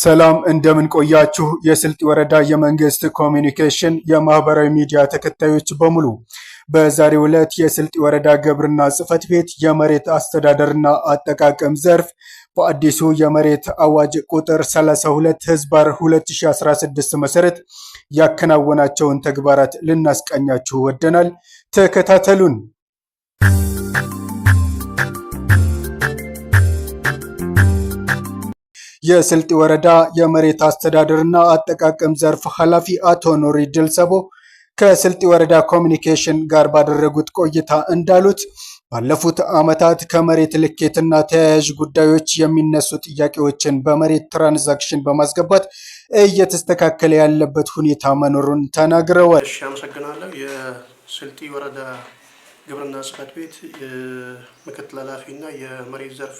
ሰላም፣ እንደምን ቆያችሁ? የስልጢ ወረዳ የመንግስት ኮሚኒኬሽን የማህበራዊ ሚዲያ ተከታዮች በሙሉ፣ በዛሬው ዕለት የስልጢ ወረዳ ግብርና ጽሕፈት ቤት የመሬት አስተዳደርና አጠቃቀም ዘርፍ በአዲሱ የመሬት አዋጅ ቁጥር 32/2016 መሰረት ያከናወናቸውን ተግባራት ልናስቃኛችሁ ወደናል። ተከታተሉን። የስልጢ ወረዳ የመሬት አስተዳደርና አጠቃቀም ዘርፍ ኃላፊ አቶ ኑሪ ድልሰቦ ከስልጢ ወረዳ ኮሚኒኬሽን ጋር ባደረጉት ቆይታ እንዳሉት፣ ባለፉት ዓመታት ከመሬት ልኬትና ተያያዥ ጉዳዮች የሚነሱ ጥያቄዎችን በመሬት transaction በማስገባት እየተስተካከለ ያለበት ሁኔታ መኖሩን ተናግረዋል። እሺ፣ አመሰግናለሁ። የስልጢ ወረዳ ግብርና ጽሕፈት ቤት ምክትል ኃላፊና የመሬት ዘርፍ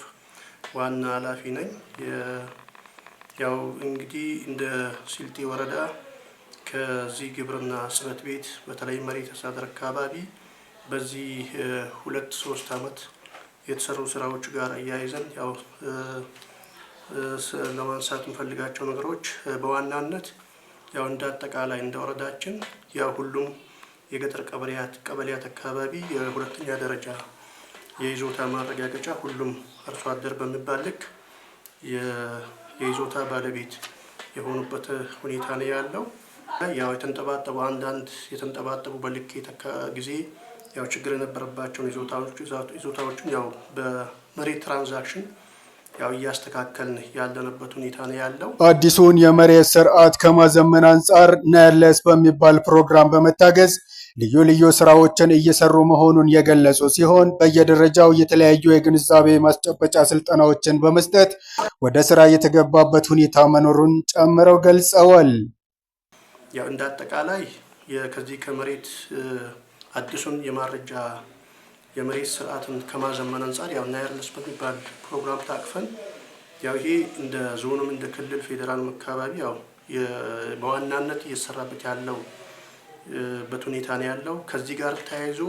ዋና ኃላፊ ነኝ። ያው እንግዲህ እንደ ስልጢ ወረዳ ከዚህ ግብርና ጽሕፈት ቤት በተለይ መሬት አስተዳደር አካባቢ በዚህ 2-3 ዓመት የተሰሩ ስራዎች ጋር አያይዘን ያው ለማንሳት የምፈልጋቸው ነገሮች በዋናነት ያው እንደ አጠቃላይ እንደ ወረዳችን ያው ሁሉም የገጠር ቀበሌያት አካባቢ የሁለተኛ ደረጃ የይዞታ ማረጋገጫ ሁሉም አርሶ አደር በሚባል ልክ የይዞታ ባለቤት የሆኑበት ሁኔታ ነው ያለው። ያው የተንጠባጠቡ፣ አንዳንድ የተንጠባጠቡ በልኬት ጊዜ ያው ችግር የነበረባቸውን ይዞታዎችን ያው በመሬት transaction ያው እያስተካከልን ያለንበት ሁኔታ ነው ያለው። አዲሱን የመሬት ስርዓት ከማዘመን አንጻር ናይርለስ በሚባል ፕሮግራም በመታገዝ ልዩ ልዩ ስራዎችን እየሰሩ መሆኑን የገለጹ ሲሆን፣ በየደረጃው የተለያዩ የግንዛቤ ማስጨበጫ ስልጠናዎችን በመስጠት ወደ ስራ የተገባበት ሁኔታ መኖሩን ጨምረው ገልጸዋል። ያው እንደ አጠቃላይ ከዚህ ከመሬት አዲሱን የማረጃ የመሬት ስርዓትን ከማዘመን አንጻር ያው ናይርለስ በሚባል ፕሮግራም ታቅፈን ያው ይሄ እንደ ዞንም እንደ ክልል ፌዴራል አካባቢ ያው በዋናነት እየተሰራበት ያለው በት ሁኔታ ነው ያለው። ከዚህ ጋር ተያይዞ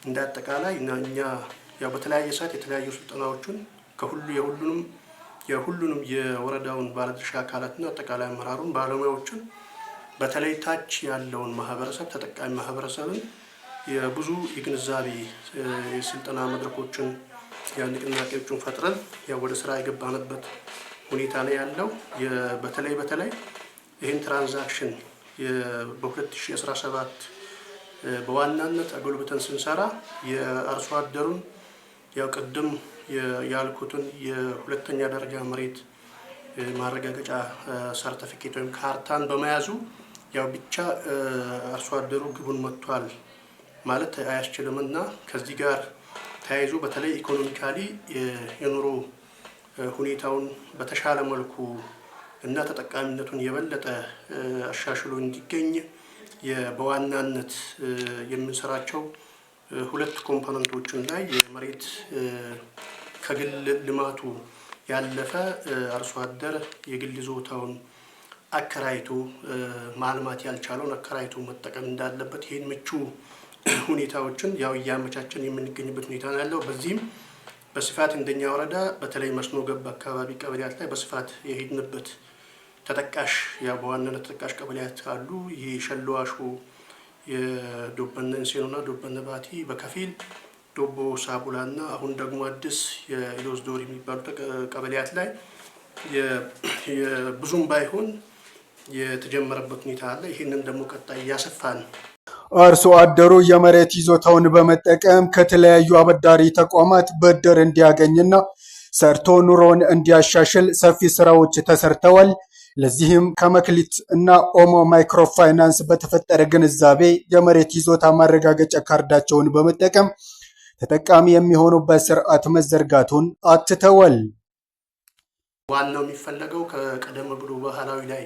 እንደ አጠቃላይ እኛ ያው በተለያየ ሰዓት የተለያዩ ስልጠናዎችን ከሁሉ የሁሉንም የወረዳውን ባለድርሻ አካላትና አጠቃላይ አመራሩን፣ ባለሙያዎችን፣ በተለይ ታች ያለውን ማህበረሰብ፣ ተጠቃሚ ማህበረሰብን የብዙ የግንዛቤ የስልጠና መድረኮችን፣ ንቅናቄዎችን ፈጥረን ያው ወደ ስራ የገባንበት ሁኔታ ነው ያለው። በተለይ በተለይ ይህን transaction በ2017 በዋናነት አጎልብተን ስንሰራ የአርሶ አደሩን ያው ቅድም ያልኩትን የሁለተኛ ደረጃ መሬት ማረጋገጫ ሰርተፊኬት ወይም ካርታን በመያዙ ያው ብቻ አርሶ አደሩ ግቡን መጥቷል ማለት አያስችልም እና ከዚህ ጋር ተያይዞ በተለይ economically የኑሮ ሁኔታውን በተሻለ መልኩ እና ተጠቃሚነቱን የበለጠ አሻሽሎ እንዲገኝ በዋናነት የምንሰራቸው ሁለት component ኦችን ላይ የመሬት ከግል ልማቱ ያለፈ አርሶ አደር የግል ይዞታውን አከራይቶ ማልማት ያልቻለውን አከራይቶ መጠቀም እንዳለበት ይህን ምቹ ሁኔታዎችን ያው እያመቻቸን የምንገኝበት ሁኔታ ነው ያለው። በዚህም በስፋት እንደኛ ወረዳ በተለይ መስኖ ገብ አካባቢ ቀበሌያት ላይ በስፋት የሄድንበት ተጠቃሽ ያው በዋናነት ተጠቃሽ ቀበሌያት አሉ። ይህ ሸለዋሾ፣ የዶበነ እንሴኖና ዶበነ ባቲ፣ በከፊል ዶቦ ሳቡላና አሁን ደግሞ አዲስ የኢሎዝ ዶር የሚባሉ ቀበሌያት ላይ ብዙም ባይሆን የተጀመረበት ሁኔታ አለ። ይህንን ደግሞ ቀጣይ እያሰፋን አርሶ አደሩ የመሬት ይዞታውን በመጠቀም ከተለያዩ አበዳሪ ተቋማት ብድር እንዲያገኝና ሰርቶ ኑሮውን እንዲያሻሽል ሰፊ ስራዎች ተሰርተዋል። ለዚህም ከመክሊት እና ኦሞ ማይክሮፋይናንስ በተፈጠረ ግንዛቤ የመሬት ይዞታ ማረጋገጫ ካርዳቸውን በመጠቀም ተጠቃሚ የሚሆኑበት ስርዓት መዘርጋቱን አትተዋል። ዋናው የሚፈለገው ከቀደም ብሎ ባህላዊ ላይ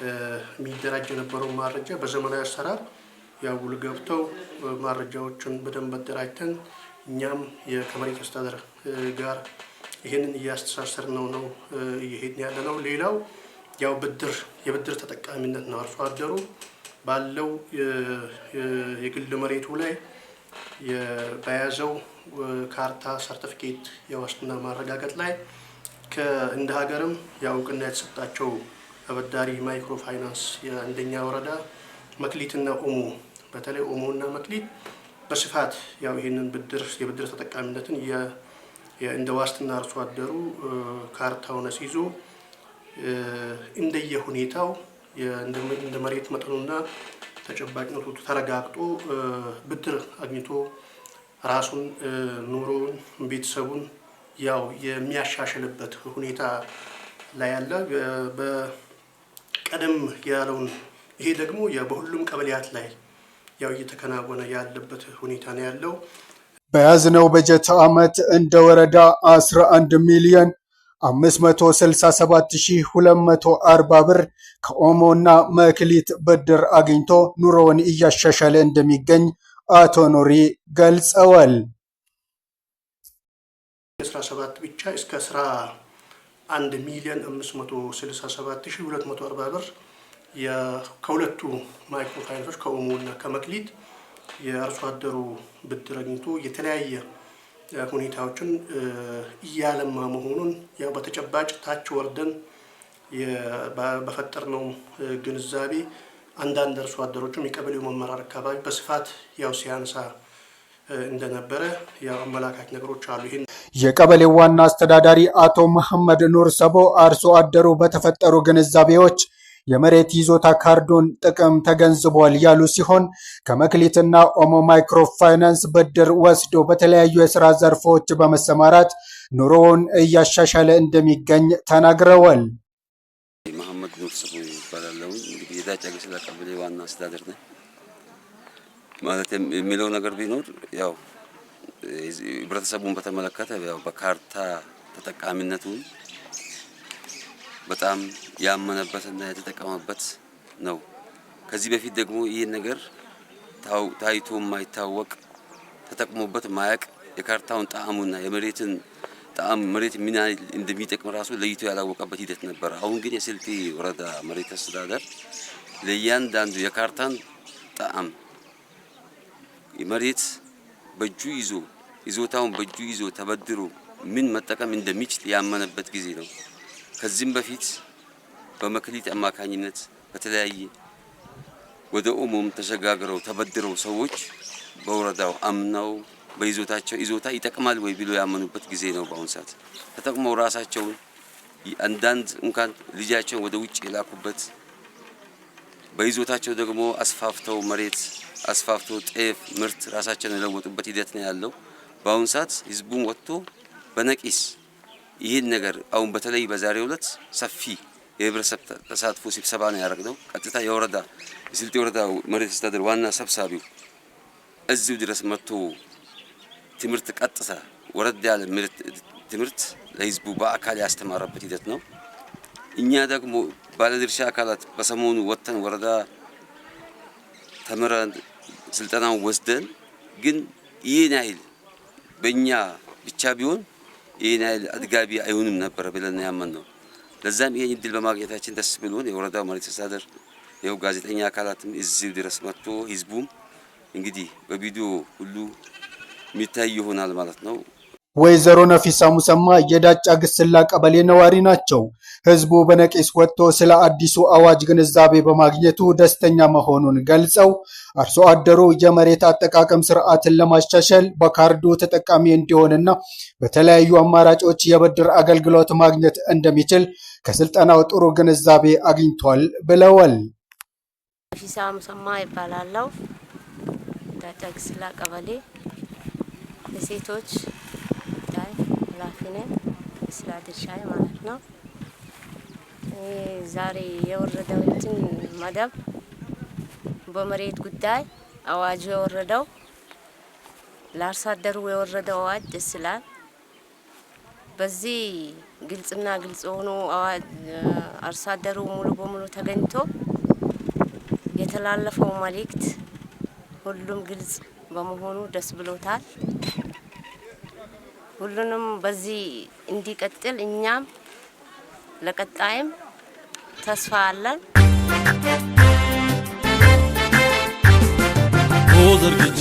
የሚደራጅ የነበረውን ማረጃ በዘመናዊ አሰራር ያው ውል ገብተው ማረጃዎችን በደንብ አደራጅተን እኛም ከመሬት አስተዳደር ጋር ይህንን እያስተሳሰር ነው እየሄድን ያለ ነው። ሌላው ያው ብድር የብድር ተጠቃሚነት ነው። አርሶ አደሩ ባለው የግል መሬቱ ላይ በያዘው ካርታ፣ ሰርቲፊኬት፣ የዋስትና ማረጋገጥ ላይ እንደ ሀገርም ያው እውቅና የተሰጣቸው አበዳሪ ማይክሮ ፋይናንስ የአንደኛ ወረዳ መክሊትና ኦሞ፣ በተለይ ኦሞና መክሊት በስፋት ያው ይህንን ብድር የብድር ተጠቃሚነትን እንደ ዋስትና አርሶ አደሩ ካርታውን አስይዞ እንደየ ሁኔታው እንደ መሬት መጠኑና ተጨባጭነቱ ተረጋግጦ ብድር አግኝቶ ራሱን፣ ኑሮውን፣ ቤተሰቡን ያው የሚያሻሽልበት ሁኔታ ላይ ያለ በቀደም ያለውን ይሄ ደግሞ በሁሉም ቀበሌያት ላይ ያው እየተከናወነ ያለበት ሁኔታ ነው ያለው። በያዝነው በጀት ዓመት እንደ ወረዳ 11 ሚሊዮን 567,240 ብር ከኦሞና መክሊት ብድር አግኝቶ ኑሮውን እያሻሻለ እንደሚገኝ አቶ ኑሪ ገልጸዋል። 17 ብቻ እስከ 11 ሚሊዮን 567,240 ብር ከሁለቱ ማይክሮ ፋይናንሶች ከኦሞ እና ከመክሊት የአርሶ አደሩ ብድር አግኝቶ የተለያየ ሁኔታዎችን እያለማ መሆኑን ያው በተጨባጭ ታች ወርደን በፈጠርነው ግንዛቤ አንዳንድ አርሶ አደሮችም የቀበሌው መመራር አካባቢ በስፋት ያው ሲያነሳ እንደነበረ ያው አመላካች ነገሮች አሉ። ይህን የቀበሌው ዋና አስተዳዳሪ አቶ መሐመድ ኑር ሰቦ አርሶ አደሩ በተፈጠሩ ግንዛቤዎች የመሬት ይዞታ ካርዱን ጥቅም ተገንዝቧል ያሉ ሲሆን፣ ከመክሊትና ኦሞ ማይክሮ ፋይናንስ ብድር ወስዶ በተለያዩ የስራ ዘርፎች በመሰማራት ኑሮውን እያሻሻለ እንደሚገኝ ተናግረዋል። መሐመድ ኑር ሰቦ ይባላል። እንግዲህ የዳጫ ግስላ ቀበሌ ዋና አስተዳደር ነኝ። ማለት የሚለው ነገር ቢኖር ያው ህብረተሰቡን በተመለከተ ያው በካርታ ተጠቃሚነቱን በጣም ያመነበትና የተጠቀመበት ነው። ከዚህ በፊት ደግሞ ይህን ነገር ታይቶ የማይታወቅ፣ ተጠቅሞበት ማያቅ፣ የካርታውን ጣዕሙና የመሬትን ጣዕም፣ መሬት ምን ያህል እንደሚጠቅም ራሱ ለይቶ ያላወቀበት ሂደት ነበር። አሁን ግን የስልጤ ወረዳ መሬት አስተዳደር ለእያንዳንዱ የካርታን ጣዕም፣ መሬት በእጁ ይዞ፣ ይዞታውን በእጁ ይዞ ተበድሮ ምን መጠቀም እንደሚችል ያመነበት ጊዜ ነው። ከዚህም በፊት በመክሊት አማካኝነት በተለያየ ወደ ኦሞም ተሸጋግረው ተበድረው ሰዎች በወረዳው አምነው በይዞታቸው ይዞታ ይጠቅማል ወይ ብሎ ያመኑበት ጊዜ ነው። በአሁን ሰዓት ተጠቅመው ራሳቸውን፣ አንዳንድ እንኳን ልጃቸውን ወደ ውጭ የላኩበት፣ በይዞታቸው ደግሞ አስፋፍተው፣ መሬት አስፋፍተው ጤፍ ምርት ራሳቸውን የለወጡበት ሂደት ነው ያለው። በአሁን ሰዓት ህዝቡን ወጥቶ በነቂስ ይህን ነገር አሁን በተለይ በዛሬው ዕለት ሰፊ የህብረተሰብ ተሳትፎ ስብሰባ ነው ያደረግነው። ቀጥታ የወረዳ የስልጤ ወረዳ መሬት አስተዳደር ዋና ሰብሳቢው እዚሁ ድረስ መጥቶ ትምህርት ቀጥታ ወረድ ያለ ትምህርት ለህዝቡ በአካል ያስተማረበት ሂደት ነው። እኛ ደግሞ ባለድርሻ አካላት በሰሞኑ ወጥተን ወረዳ ተምረን ስልጠናውን ወስደን ግን ይህን ያህል በእኛ ብቻ ቢሆን ይህን ያህል አጥጋቢ አይሆንም ነበረ ብለን ያመን ነው። ለዛም ይህን እድል በማግኘታችን ደስ ብሎን የወረዳው መሬት አስተዳደር ይኸው ጋዜጠኛ አካላትም እዚሁ ድረስ መጥቶ ህዝቡም እንግዲህ በቪዲዮ ሁሉ የሚታይ ይሆናል ማለት ነው። ወይዘሮ ነፊሳ ሙሰማ የዳጫ ግስላ ቀበሌ ነዋሪ ናቸው። ህዝቡ በነቂስ ወጥቶ ስለ አዲሱ አዋጅ ግንዛቤ በማግኘቱ ደስተኛ መሆኑን ገልጸው፣ አርሶ አደሩ የመሬት አጠቃቀም ስርዓትን ለማሻሻል በካርዱ ተጠቃሚ እንዲሆንና በተለያዩ አማራጮች የብድር አገልግሎት ማግኘት እንደሚችል ከስልጠናው ጥሩ ግንዛቤ አግኝቷል ብለዋል። ነፊሳ ሙሰማ ይባላለው። ዳጫ ግስላ ቀበሌ የሴቶች ጉዳይ ኃላፊ ነኝ። የስራ ድርሻዬ ማለት ነው። ዛሬ የወረደው እንትን መደብ በመሬት ጉዳይ አዋጁ የወረደው፣ ለአርሶ አደሩ የወረደው አዋጅ ደስ ይላል። በዚህ ግልጽና ግልጽ ሆኖ አዋጅ አርሶ አደሩ ሙሉ በሙሉ ተገኝቶ የተላለፈው መልእክት ሁሉም ግልጽ በመሆኑ ደስ ብሎታል። ሁሉንም በዚህ እንዲቀጥል እኛም ለቀጣይም ተስፋ አለን። ዘርግቼ